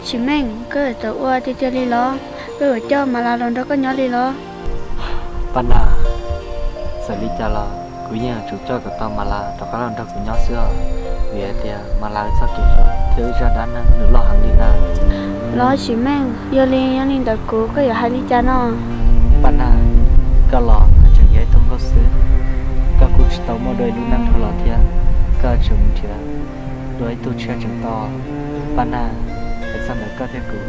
Tsis Meej, koj yuav tau ua tiag tiag li los? Koj yuav coj Mas Las los nrog koj nyob li los? Paj Nag, txawm li cas los kuv yeej yuav tsum coj kom tau Mas Las rov qab los nrog kuv nyob xwb os, vim hais tias Mas Las wb txoj kev hlub thiab wb zaj dab neeg nws loj heev li na. Los Tsis Meej, yog li, yog li ntawd kuv, koj yuav hais li cas no? Paj Nag, koj los tseem yog ib tug nkauj xwb, koj kuj tsis tau muaj dua ib lub neej dhau los thiab, koj tseem mus nrhiav dua ib tug tshiab tseem tau. Paj Nag, hais txog ntawm koj thiab kuv,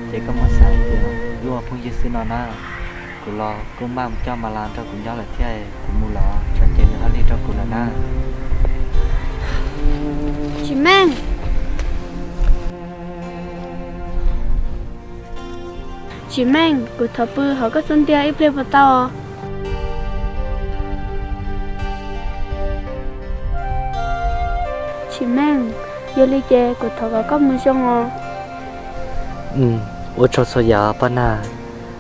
ces koj muab xav hais tias wb ua phooj ywg xwb no na. Kuv los kuj maj mus coj Mas Las nrog kuv nyob lawm thiab, kuv mus los tsam ces nws ho lig rau kuv lawm na. Tsis Meej, Tsis Meej, kuv thov pw hauv koj xub ntiag ib pliag puas tau? Tsis Meej, yog li ces kuv thov kom koj mus zoo os. Ua tsaug txhua yam Paj Nag,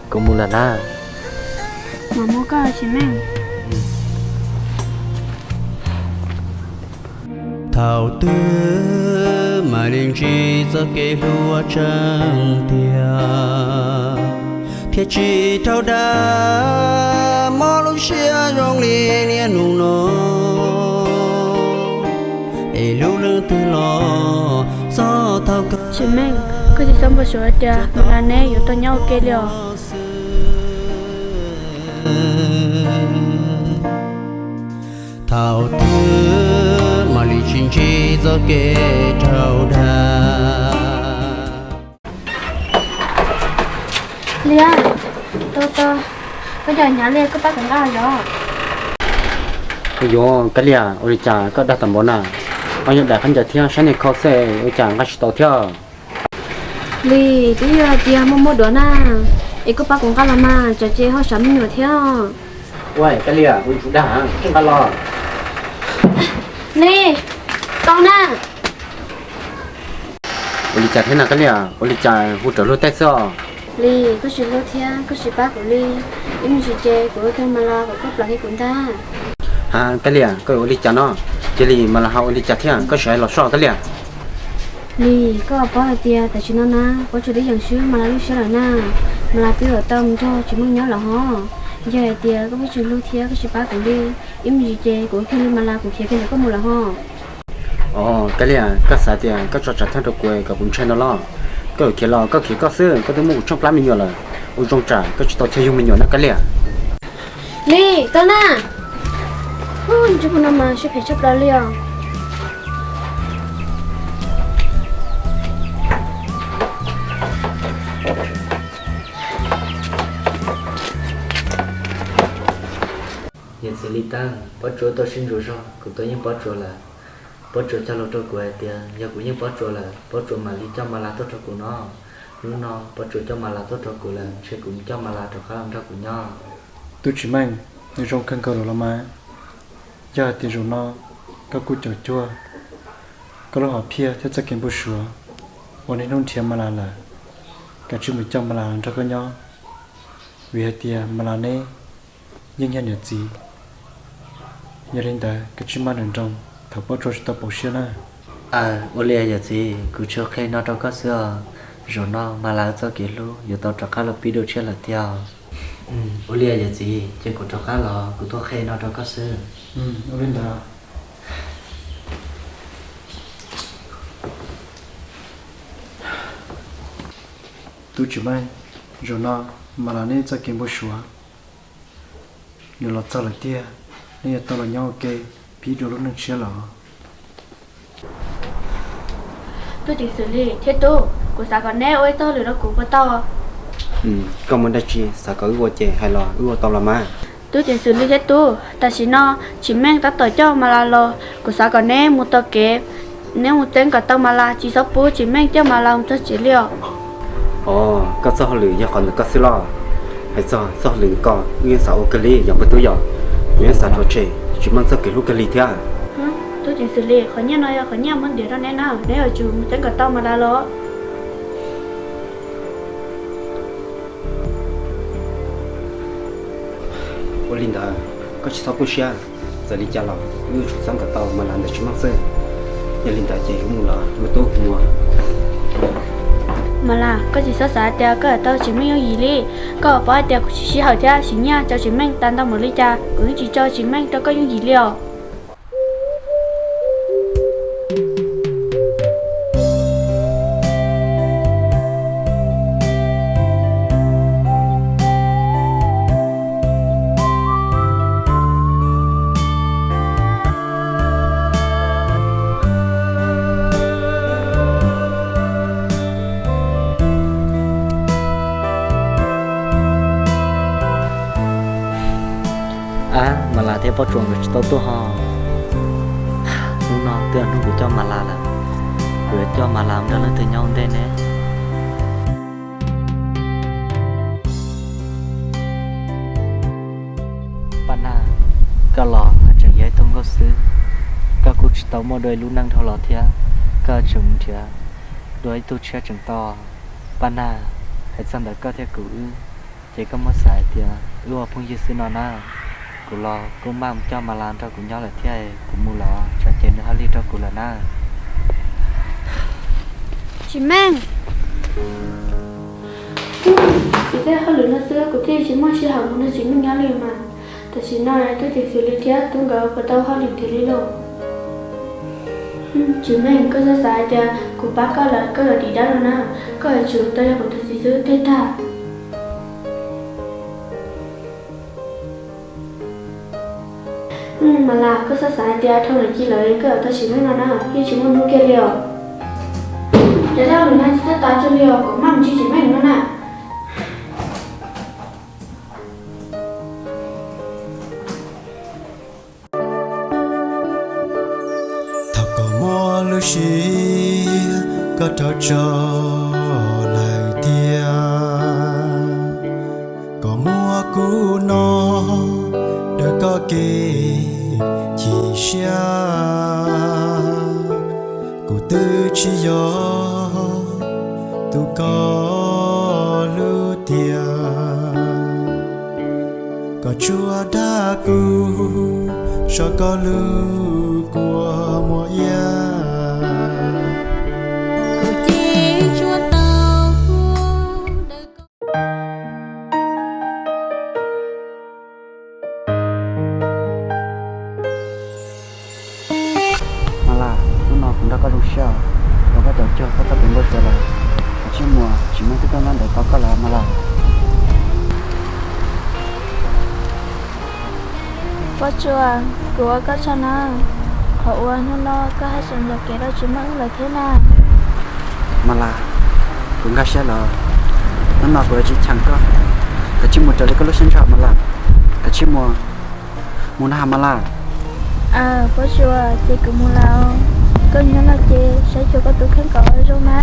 kuv mus lawm na. Mam mus koj Tsis Meej. Thaum twg mam li ntsib txoj kev hlub tseeb tiag, thiaj tsis raug dag, mob lub siab zoo li niaj hnub no, es lub neej twg los txog thaum kawg. Tsis Meej, koj tsis txhob npau suav tias Mas Las neb yuav tau nyob ua ke li os. Thaum twg mam li tsis ntsib txoj kev raug dag. Liam, tau tau, koj nco hnyav li koj pab kuv nqa los. Ua yuav Kab Liam, ua li cas koj dag tau npaum na? Koj yog daim khaub ncaws thiab sab niag khau xwb ua cas nqa tsis tau thiab? Lis, twb yog hais tias muaj muaj duav na, es koj pab kuv nqa los mas, tsam ces ho sav me nyuam thiab. Ua Kab Liam, ua tsuv dag, nqa los. Lis, tau na. Ua li cas thiab na Kab Liam, ua li cas hu raws luag tej xwb os? Lis, koj tsis hlub thiab koj tsis pab kuv li, ib me ntsis ces kuv ua kiag Mas Las kom koj plam kiag kuv ntag. Ha Kab Liam, koj yuav ua li cas no? Cia li Mas Las ho ua li cas thiab, koj sim hais los soj Kab Liam. Lis, koj paub hais tias tam sim no na, Pob Tsuas twb yeem swb Mas Las lub siab lawm na. Mas Las twb yuav tau mus nrog Tsis Meej nyob lawm hos. Yog hais tias koj pheej tsis hlub thiab koj tsis pab kuv li, ib me ntsis ces kuv ua kiag li Mas Las kuv khiav kiag ntawm koj mus lawm hos. Os Kab Liam, koj xav tias koj tso tsam thawj rau kuv kom kuv ntshai no los? Koj yuav khiav los koj khiav koj xwb, koj twb muab kuv tshooj plab me nyuam lawm, ua zoo tsam koj tsis tau chaw yug me nyuam na Kab Liam. Lis, tau na. Ub, ntsej muag no mas siab phem tshaj plaws li os. Yawm txiv Lis Teeb, Pob Tsuas tau sib ntsuas zog, kuv tau yeej Pob Tsuas lawm. Pob Tsuas cog lus rau kuv hais tias yog kuv yeej Pob Tsuas lawm, Pob Tsuas mam li coj Mas Las tuaj rau kuv no. Hnub no Pob Tsuas coj Mas Las tuaj rau kuv lawm, ntshe kuv mus coj Mas Las rov qab los nrog kuv nyob. Tub Tsis Meej, nws zoo kawg nkaus lawm los mas. Yog hais tias zaum no koj kuj caum cuag koj lub hom phiaj thiab txoj kev npau suav uas niaj hnub nrhiav Mas Las lawm, kav tsij mus coj Mas Las los nrog koj nyob, vim hais tias Mas Las neb yeej yog niam txiv. Yog li ntawd kav tsij maj nroos nroos thaum Pob Tsuas tsis tau pauv siab na. Aw, ua li yawm txiv, kuv tsuas qhia no rau koj xwb os. Zaum no Mas Las txoj kev hlub yuav tau rov qab los pib dua tshiab lawm tiag. Ua li yawm txiv, ces kuv rov qab los kuv tuaj qhia no rau koj xwb. Ua li ntawd. Tub Tsis Meej, zaum no Mas Las neb txoj kev npau suav nws los txog lawm tiag, neb yuav tau los nyob ua ke pib dua lub neej tshiab lawm. Tub ceev xwm Lis thiab tub, kuv xav kom neb ua ib txoj hauj lwm rau kuv puas tau? Koj muaj dab tsi xav kom wb ua ces hais los wb ua tau los mas. Tub ceev xwm Lis thiab tub, tam sim no Tsis Meej tab tom coj Mas Las los, kuv xav kom neb mus taug kev, neb mus txeeb kom tau Mas Las, tsis txhob pub Tsis Meej coj Mas Las mus txog tsev li os. Os, koj txoj hauj lwm yog qhov ntawm koj xwb los? Hais txog txoj hauj lwm ntawm koj, wb yeej xav ua kawg li yog npawg tub yom. Kuv yeej xav rov tseg Tsis Meej txoj kev hlub kawg li thiab. Tub ceev xwm Lis, qhov nyiaj no yog qhov nyiaj muab ntiav rau neb na, neb yuav tsum mus txeeb kom tau Mas Las los. Ua li ntawd, koj tsis txhob pub siab, txawm li cas los wb yuav tsum txeeb kom tau Mas Las ntawm Tsis Meej xwb. Yog li ntawd ces wb mus los npawg tub, mus. Mas Las, koj tsis txhob xav tias koj yuav tau Tsis Meej yooj yim li. Koj paub hais tias kuv tsis sij hawm thiab siv nyiaj rau Tsis Meej tas ntau npaum li cas, kuv yeej tsis tso Tsis Meej rau koj yooj yim li os. Ab, Mas Las thiab Pob Tsuas nkawd tsis tau tuaj ho. Hnub no twb yog hnub kuv coj Mas Las lawm. Kuv yuav coj Mas Las mus nrog leej twg nyob ua ntej ne? Paj Nag, koj los tseem yog ib tug nkauj xwb, koj kuj tsis tau muaj dua ib lub neej dhau los thiab, koj tseem mus nrhiav dua ib tug tshiab tseem tau. Paj Nag, hais txog ntawm koj thiab kuv wb, ces koj muab xav hais tias wb ua phooj ywg xwb no na. Kuv los kuj maj mus coj Mas Las nrog kuv nyob lawm thiab, kuv mus los tsam ces nws ho lig rau kuv lawm na. Tsis Meej. Vim tej hauj lwm no xwb kuv thiaj tsis muaj sij hawm mus nrog Tsis Meej nyob li mas. Tam sim no twb tiam xwm li thiab, Tub nkawd puas tau hauj lwm tiav li lauj? Tsis Meej, koj txhob xav hais tias kuv pab koj lawm koj yuav dim dab los na. Koj yuav tsum tau yog kuv tus txiv xwb thiaj tag. Mas Las, koj txhob xav hais tias dhau lawm ci lawm koj yuav tau Tsis Meej no na, yeej tsis muaj hnub kiag li os. Cov dab los no tsis txhob tas tsuag li os, kuv maj mus ntsib Tsis Meej no na. Thov koj muab lub siab koj rau tso lawm tiag, koj muab kuv no daws koj kev chim siab. Kuv twb tsis yog tus koj hlub tiag, koj tsuas dag kuv, so koj lub kua muag iab. Kuv ces tsuas tau daws koj. Mas Las, hnub no kuv nrog koj zoo siab, rau koj caum cuag koj txoj kev npau suav lawm. Kav tsij mus, Tsis Meej twb tuaj nyob ntawm tau koj lawm Mas Las. Pob Tsuas, kuv ua koj tsaug na, qhov uas hnub no koj haj tseem ncaim kev rau Tsis Meej lawm thiab na. Mas Las, kuv nkag siab lawm, hnub no kuv yuav tsis cheem koj. Kav tsij mus raws li koj lub siab ntshaw Mas Las, kav tsij mus, mus na Mas Las. Aws, Pob Tsuas, ces kuv mus lawm, koj nyob no ces saib xyuas koj tus kheej kom zoo na.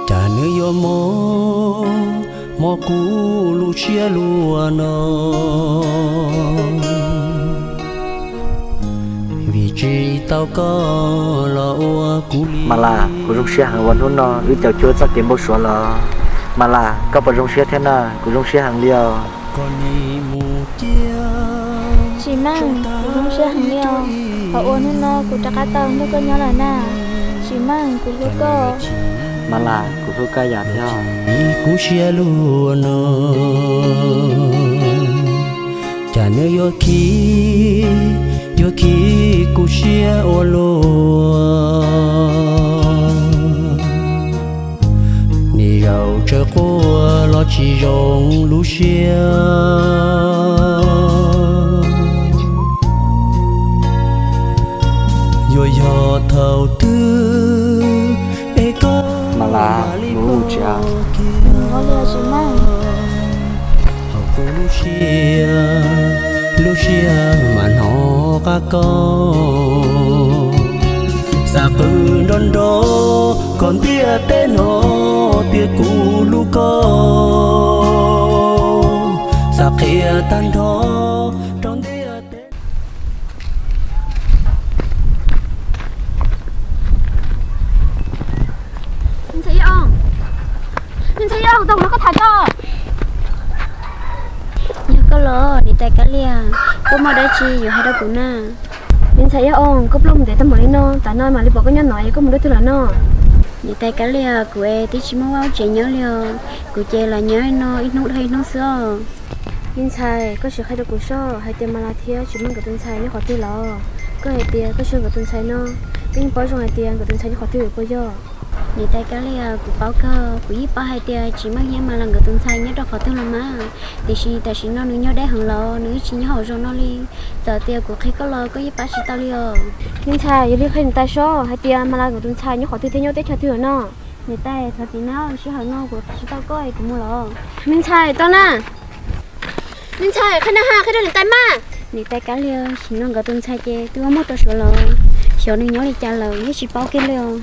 Cas nws yuav mob, mob kuv lub siab luaj no, vim tsis tau koj los ua kuv li. Mas Las, kuv zoo siab heev uas hnub no wb caum cuag txoj kev npau suav los. Mas Las, koj puas zoo siab thiab na? Kuv zoo siab heev li os. Tsis Meej, kuv zoo siab heev li os, qhov uas hnub no kuv rov qab tau nrog koj nyob lawm na. Tsis Meej, kuv hlub koj. Mas Las, kuv hlub koj ib yam thiab. Kuv siab luaj no, cas nws yuav khi, yuav khi kuv siab ua luaj. Nws zaum tsawg quaj los tsis zoo lub siab. Yuav yog thaum twg es koj mam li tsis hauv kuv lub siab, hauv kuv lub siab, lub siab Koj xav qw nrov nrov kom ntiaj teb hnov tias kuv hlub koj, xav qhia tag nrho rau ntiaj teb. Ntxhais Yaj Ooj, ntxhais Yaj Ooj, tau kuv nrog koj tham tso. Yog koj los niam tais Kab Lias, koj muaj dab tsi yuav hais rau kuv na? Niam ntxhais Yaj Ooj, koj plooj mus ntev tau npaum li no, tam no mam li pom koj nyob no es koj mus dab twg lawm no? Niam tais Kab Lias, kuv es twb tsis muaj vaj tsev nyob li os, kuv ces los nyob no ib hnub dhau ib hnub xwb os. Me ntxhais, koj sim qhia rau kuv soj hais tias Mas Las thiab Tsis Meej nkawd tus ntxhais nyob qhov twg lawm? Koj hais tias koj tsis yog nkawd tus ntxhais no, koj yeej paub zoo hais tias nkawd tus ntxhais nyob qhov twg puas yog? Niam tais Kab Lias, kuv paub kawg, kuv yeej paub hais tias Tsis Meej thiab Mas Las nkawd tus ntxhais nyob rau qhov twg los mas, tiam sis tam sim no nws nyob deb heev lawm, nws yeej tsis nyob hauv zos no li. Txawm tias kuv qhia koj los koj yeej pab tsis tau li os. Me ntxhais, yog li qhia niam tais soj hais tias Mas Las nkawd tus ntxhais nyob qhov twg thiab nyob teb chaws twg lawm no? Niam tais, thov txim na, sij hawm no kuv qhia tsis tau koj es kuv mus lawm. Me ntxhais, tau na. Me ntxhais, qhia na ha, qhia rau niam tais mas. Niam tais Kab Lias, tam sim no nkawd tus ntxhais ces twb muab rau Suav lawm, xyov nws nyob li cas lawm yeej tsis paub kiag li os.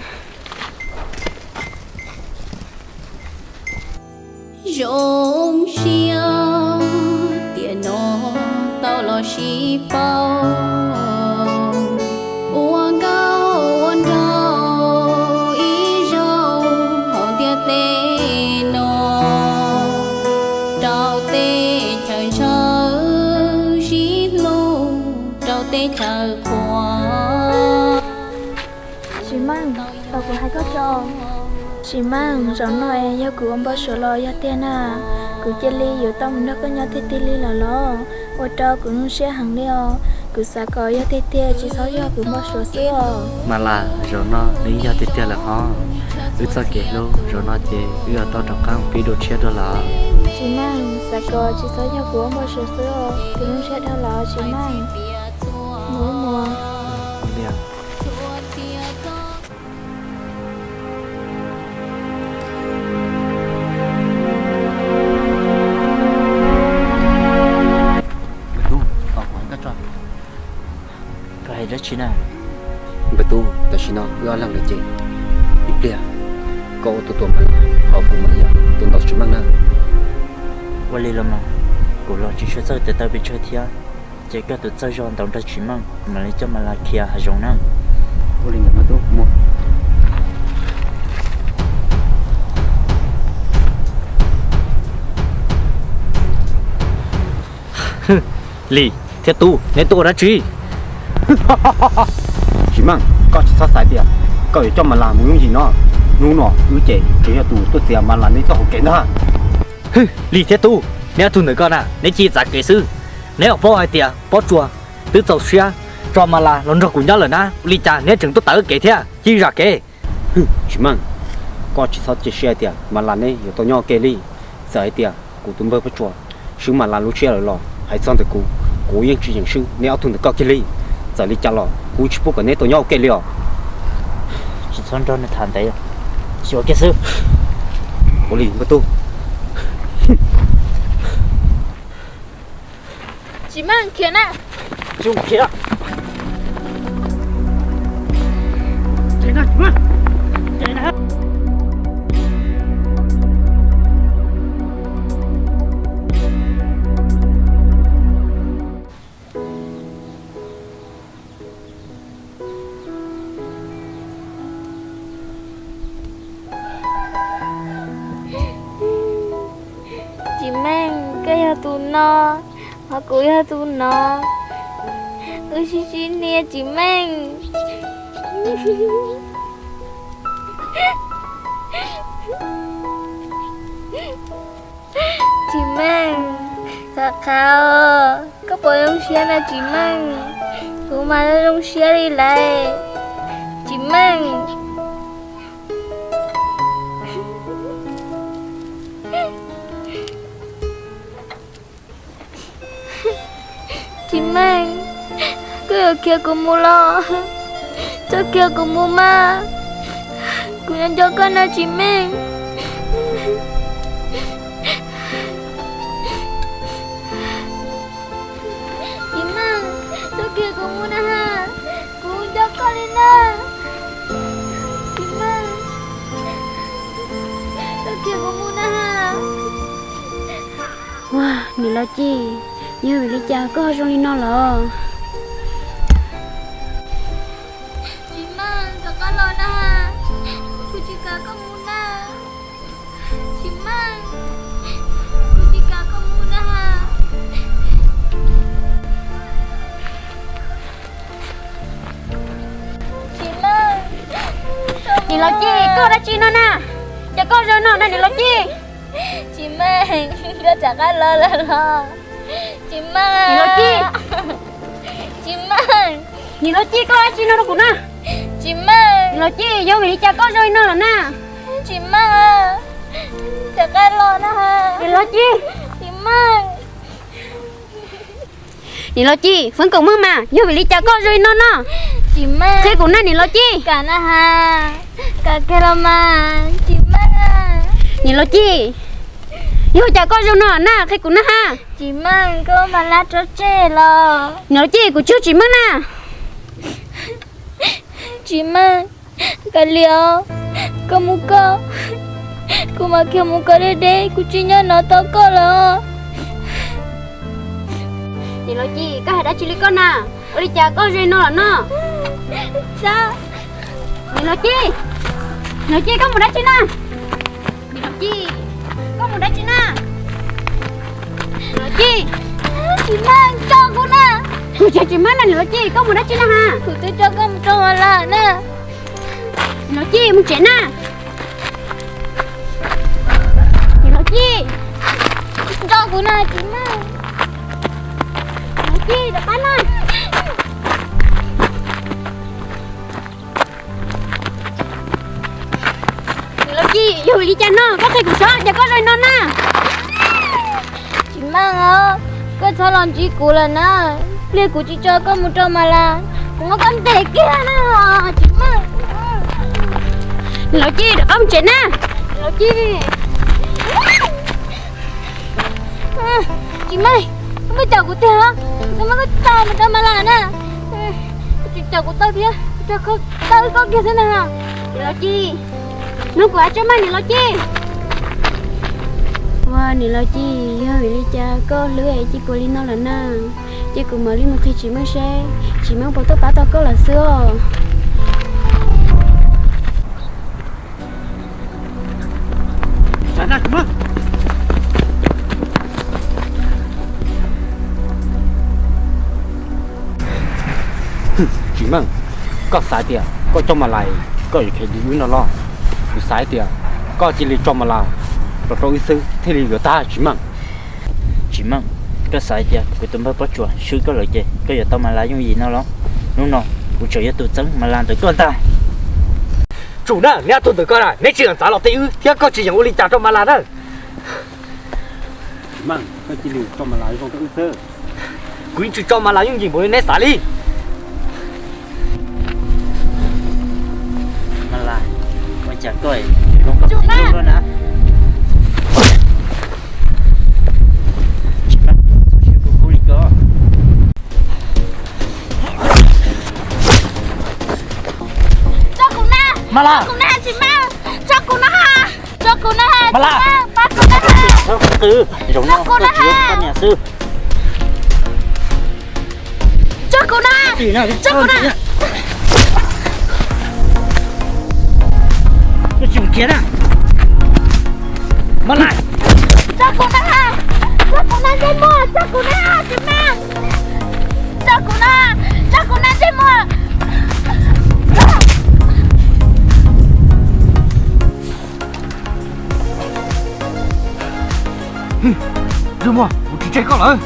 Zoo siab tiam no tau los sib paub, ua nkauj ua nraug ib zaug hauv ntiaj teb no, rau teb chaws ntshaw sib hlub rau teb chaws qhuav. Tsis Meej, thov kuv hais koj tso. Tsis Meej, zaum no es yog kuv ua npau suav los yog tiag na, kuv cia li yuav tau mus nrog koj nyob tiag tiag li lawm los, ua rau kuv zoo siab heev li os. Kuv xav kom yog tiag tiag tsis txhob yog kuv npau suav xwb os. Mas Las, zaum no nws yog tiag tiag lawm hov. Wb txoj kev hlub zaum no ces wb yuav tau rov qab pib dua tshiab dua lawm. Tsis Meej, xav kom tsis txhob yog kuv ua npau suav xwb os, kuv zoo siab dhau lawm Tsis Meej. Mus mus. Npawg Tub, tos kuv hais koj tso. Koj hais dab tsi na? Npawg Tub, tam sim no wb ob leeg lawm ces ib pliag koj ua tus tuam Mas Las, ho kuv mam li ua tus ntaus Tsis Meej na. Ua li los mas, kuv los tsis tshua txawj tes taw pes tsawg thiab, ces koj tus txawj zog ntaus nrog Tsis Meej, kuv mam li coj Mas Las khiav hav zoov na. Ua li ntawd Npawg Tub, mus. Lis thiab Tub, neb tuaj ua dab tsi? Tsis Meej, koj tsis txhob xav tias koj yuav coj Mas Las mus yooj yim no. Hnub no wb ces tsuas yog tus tuaj txiav Mas Las neb txoj hauv kev ntag. Hwj, Lis thiab Tub, neb ob tug ntawm ko na neb cia li txav kev xwb. Neb puas paub hais tias Pob Tsuas twb txaus siab tso Mas Las los nrog kuv nyob lawm na, ua li cas neb tseem tuaj tawv kev thiab, cia li zam kev. Hwj, Tsis Meej, koj tsis txhob cia siab hais tias Mas Las neb yuav tau nyob ua ke li. Txawm hais tias kuv tus npawg Pob Tsuas swb Mas Las lub siab lawm los hais txog ntawm kuv, kuv yeej tsis yeem swb neb ob tug ntawm koj kiag li. Txawm li cas los kuv tsis pub kom neb tau nyob ua ke li os. Tsis txhob nrog nws tham ntev, xyuas kiag xwb. Ua li Npawg Tub. Tsis Meej, khiav na. Tsis khiav. Tsis Meej, koj yog tus no, ho kuv yog tus no, wb sib sib nias Tsis Meej. Tsis Meej, khav khav os, koj puas zoo siab na Tsis Meej? Kuv mas zoo siab li lawm Tsis Meej. Tsis Meej, koj yuav khiav kuv mus los? Txhob khiav kuv mus mas, kuv nco nco koj na Tsis Meej. Tsis Meej, txhob khiav kuv mus na. Tsis Meej, tsis Meej, koj khiav kuv mus na. Ua, niam Los Cij, yog vim li cas koj zoo li no los? Tsis Meej, rov qab los na, kuv tsis kam koj mus na. Tsis Meej, kuv tsis kam koj mus na. Tsis Meej, niam Los Cij, koj ua dab tsi no na? Ces koj zoo no na niam Los Cij. Tsis Meej, koj rov qab los lawm los? Tsis Meej, niam Los Cij. Tsis Meej, niam Los Cij, koj ua dab tsi no rau kuv na? Tsis Meej, niam Los Cij, yog vim li cas koj zoo li no lawm na? Tsis Meej, rov qab los na. Niam Los Cij. Tsis Meej. Niam Los Cij, Feeb Kaum Meej mas, yog vim li cas koj zoo li no no? Tsis Meej, qhia kuv na niam Los Cij. Kam na has, kam kiag los mas, Tsis Meej. Niam Los Cij, yog cas koj zoo no na, qhia kuv na has. Tsis Meej, koj mas lab rov tseg los? Niam Los Cij, kuv tsis yog Tsis Meej na. Tsis Meej, kav liam os, koj mus koj, kuv mam khiav mus koj deb deb, kuv tsis nyob no tos koj lawm. Niam Los Cij, koj hais dab tsi li koj na? Ua li cas koj zoo li no lawm no? Niam Los Cij, Los Cij, koj mus dab tsi na? Niam Los Cij, koj mus dab tsi na? Niam Los Cij. Tsis Meej, tso kuv na. Kuv tsis yog Tsis Meej na niam Los Cij, koj mus dab tsi na has? Kuv twb coj koj mus rau Mas Las na. Niam Los Cij, mus tsev na. Niam Los Cij, tso kuv na Tsis Meej. Niam Los Cij, rov qab na. Niam Los Cij, yog vim li cas no koj qhia kuv saib cas koj zoo li no na? Tsis Meej os, koj txhob los ntsib kuv lawm na. Pliag kuv tsis tso koj mus rau Mas Las, kuv muab koj ntes kiag na. Tsis Meej. Niam Los Cij, rov qab mus tsev na. Niam Los Cij. Tsis Meej, koj muab cawm kuv tiag, koj muab koj tso mus rau Mas Las na. Koj tsis cawm kuv tau thiab, kuv tso koj tau koj kiag xwb na. Niam Los Cij, nug kuv hais tso mas niam Los Cij. Ua niam Los Cij, yog vim li cas koj hlub Tsis Puas li no lawm na? Ces kuv mam li mus qhia Tsis Meej seb Tsis Meej puas tuaj pab tau koj lawm xwb os. Tsis Meej, koj xav tias koj coj Mas Las koj yuav khev li wb no los? Kuv xav tias koj cia li tso Mas Las los rau wb xwb thiaj li yuav tag Tsis Meej. Tsis Meej, koj xav hais tias kuv tus npawg Pob Tsuas swb koj lawm ces koj yuav tau Mas Las yooj yim no los? Hnub no kuv tseem yuav tus txeeb Mas Las ntawm koj ntag. Tsum na, neb ob tug ntawm koj na, neb tsis kam txav los teb wb thiab koj tsis yeem ua li cas rau Mas Las na. Tsis Meej, koj cia li tso Mas Las zoo rau wb xwb. Kuv yeej tsis tso Mas Las yooj yim npaum li neb xav li. Mas Las, ua cas koj zoo nkauj txij nkawm luaj na? Tsis Meej, txhob siab kub kub li ko. Tso kuv na! Mas Las! Tso kuv na, Tsis Meej! Tso kuv na! Tso kuv na! Mas Las! Tsis Meej, pab kuv na! Tso kuv na! Tso kuv na! Tso kuv na! Mas Las! Tso kuv na! Tso kuv na, ntsej muag! Tso kuv na, Tsis Meej! Tso kuv na! Tso kuv na, ntsej muag! Ntsej muag, kuv tsis tseg koj lawm.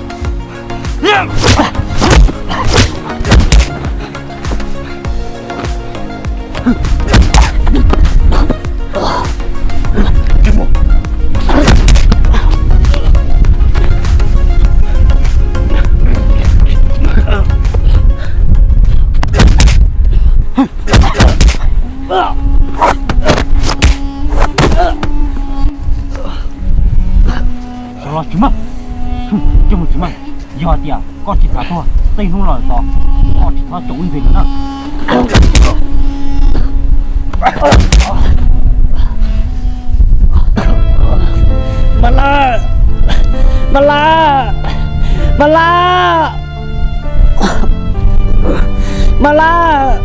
Tsis Meej, coj mus Tsis Meej. Yog tias Koj tsis xav tuag, tej hnub los txog koj tsis txhob caum wb ntxiv lawm na. Mas Laj, Mas Laj, Mas Laj, Mas Laj,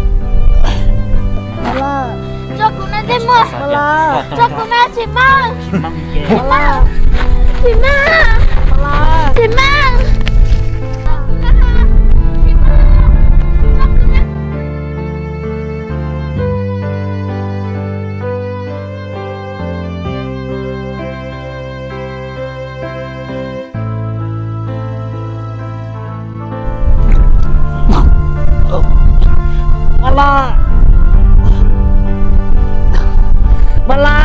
Mas Laj. Tso kuv na, Mas Laj. Tso kuv na, tsis meej. Tsis meej. Tsis meej. Tsis meej. Mas Laj, Mas Laj.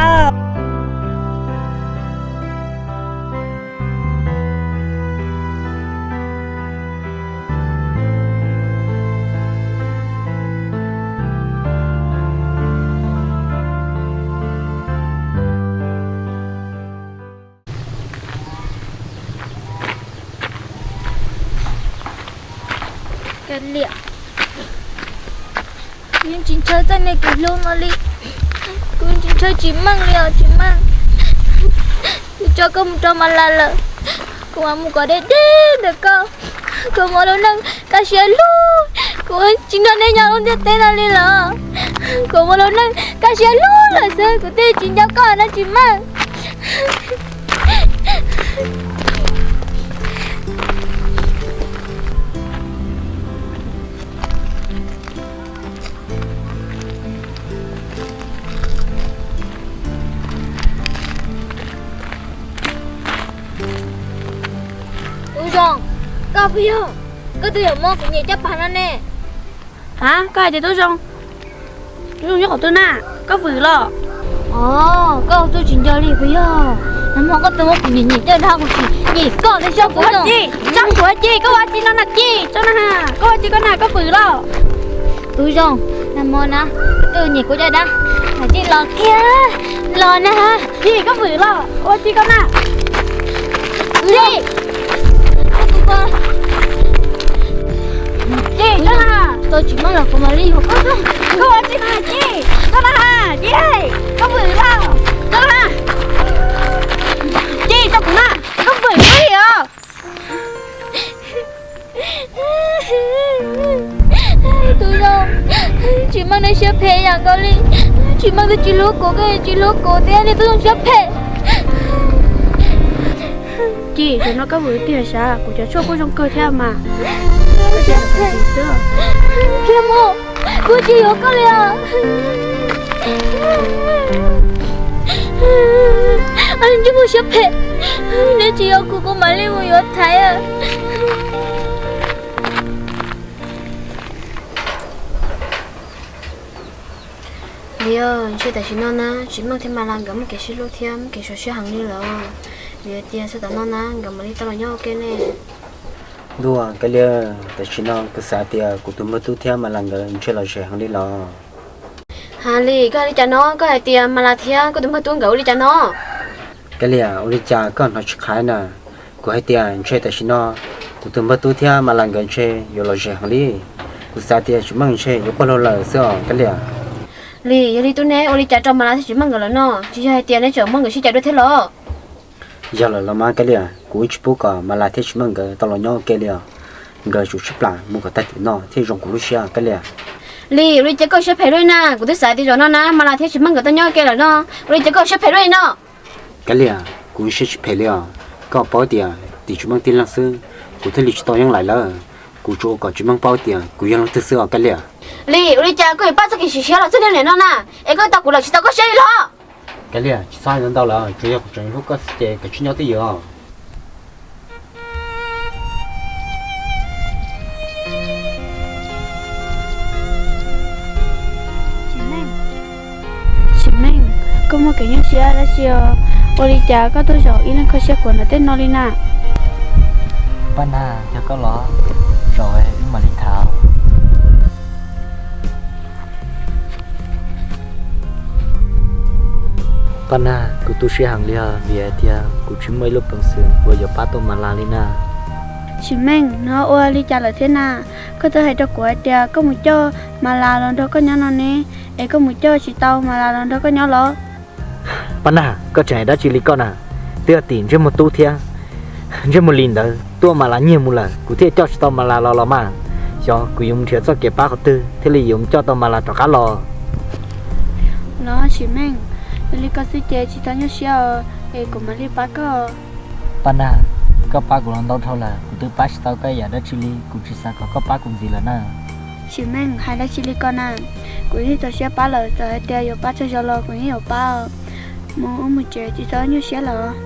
Kav liam, kuv yeej tsis ntshaw txoj niag kev hlub no li. Kuv yeej tsis ntshaw tsis meej li os tsis meej. Kuv tso koj mus rau Mas Las lawm, kuv mam mus kom deb deb ntawm koj. Kuv muaj lub neej kaj siab lug, kuv tsis nrog nej nyob lub ntiaj teb no li lawm. Kuv muaj lub neej kaj siab lug lawm xwb, kuv thiaj tsis nco koj no tsis meej. Tub Zoo, koj puas yog koj tus yawm mob kuv nyiam caj pas no ne? Ha, koj hais tias Tub Zoo, Tub Zoo nyob qhov twg na? Koj vwm los? Os, koj ua tub tsis nco li puas yog? Nag hmo koj tus mob kuv nyiam nyiam caj dag kuv tsis nyiam koj li xyov kuv. Tso kuv Ci, koj ua tsi no na Ci, tso na, koj ua tsi koj na, koj vwm los? Tub Zoo, nag hmo na, tus nyiam kuv caj dab, nws cia li los kiag los na. Ci, koj vwm los? Ua tsi koj na? Ci, Ci, koj na. Tau tsis meej los kuv mam li yuav koj. Koj ua tsi na Ci? Koj na, Ci, koj vwm los? Koj na, Ci, tso kuv na, koj vwm li os. Tub Zoo, tsis meej nej siab phem yam nkaus li. Tsis meej twb tsis hlub kuv, koj tsis hlub kuv thiab, nej Tub Zoo siab phem. Ci, zaum no koj vwm tiag sav, kuv cov tshuaj kuj zoo kawg thiab mas. Khiav mus, kuv tsis yuav koj li os. Ntsej muag siab phem, neb tsis yuav kuv, kuv mam li mus yuav Thaiv. Liam, ntshe tam sim no na tsis meej thiab Mas Las nkawd muaj kev sib hlub thiab muaj kev zoo siab heev li lawm. Vim hais tias txog tam no na nkawd mam li tau los nyob ua ke ne. Ntuj, Kab Lias, tam sim no kuv xav tias kuv tus npawg tub thiab Mas Las nkawd ntshe los zem heev li los. Ha Lis, koj hais li cas no? Koj hais tias Mas Las thiab koj tus npawg tub nkawd ua li cas no? Kab Lias, ua li cas koj hnov tsis qhaiv na? Kuv hais tias ntshe tam sim no kuv tus npawg tub thiab Mas Las nkawd ntshe yuav los zem heev li. Kuv xav tias tsis meej ntshe yuav quaj luag lawm xwb os Kab Lias. Lis, yog li tub neb ua li cas rau Mas Las thiab tsis meej nkawd lawm no? Tsis yog hais tias neb tseem muab nkawd sib cais dua thiab los? Yog lawm los mas Kab Lias, kuv tsis pub kom Mas Las thiab tsis meej nkawd tau los nyob ua ke li os. Nkawd tsum sib plam mus kom tag tim no thiaj zoo kuv lub siab Kab Lias. Lis, ua li cas koj siab phem luaj li na? Kuv twb xav tias zaum no na Mas Las thiab tsis meej nkawd tau nyob ua ke lawm no, ua li cas koj siab phem luaj li no? Kab Lias, kuv siab tsis phem li os. Koj paub tias tim tsis meej tib leeg xwb, kuv thiaj li tsis tau yeeb lais lawm. Kuv tsuas ua kom tsis meej paub tias kuv yog leej twg xwb os Kab Lias. Lis, ua li cas koj yuav pab txoj kev sim siab los txog niaj hnub no na? Es koj tau kuv lawm tsis tau koj siab li los? Kab Lias, tsis txhob hais ntau lawm, tsuas yog kuv tseem hlub koj xwb ces koj tsis nyob twj ywm os. Tsis meej, koj muaj kev nyuaj siab dab tsi os? Ua li cas koj tuaj zaum ib leeg kho siab khuav ntawm tej no li na? Paj Nag, yog koj los, zaum wb mam li tham. Paj Nag, kuv tu siab heev li os, vim hais tias kuv tsis muaj ib lub peev xwm uas yuav pab tau Mas Las li na. Sim Meej, nov ua li cas lawm thiab na? Koj twb hais rau kuv hais tias koj mus coj Mas Las los nrog koj nyob no ne, es koj mus coj tsis tau Mas Las los nrog koj nyob los? Paj Nag, koj tseem hais dab tsi li koj na? Twb yog tim ntsej muag tub thiab ntsej muag li ntawd tuaj Mas Las nyiag mus lawm, kuv thiaj coj tsis tau Mas Las los los mas. Xyov kuv yuav mus nrhiav txoj kev pab qhov twg thiaj li yuav mus coj tau Mas Las rov qab los. Los Sim Meej, yog li koj xwb ces tsis txhob nyuaj siab os, es kuv mam li pab koj. Paj Nag, koj pab kuv los ntau dhau lawm, kuv twb pab tsis tau koj yam dab tsi li, kuv tsis xav kom koj pab kuv ntxiv lawm na. Sim Meej, hais dab tsi li ko na? Kuv yeej txaus siab pab lawm, txawm hais tias yuav pab txog zaum los kuv yeej yuav pab. Mus ua mus tsev, tsis txhob nyuaj siab lawm.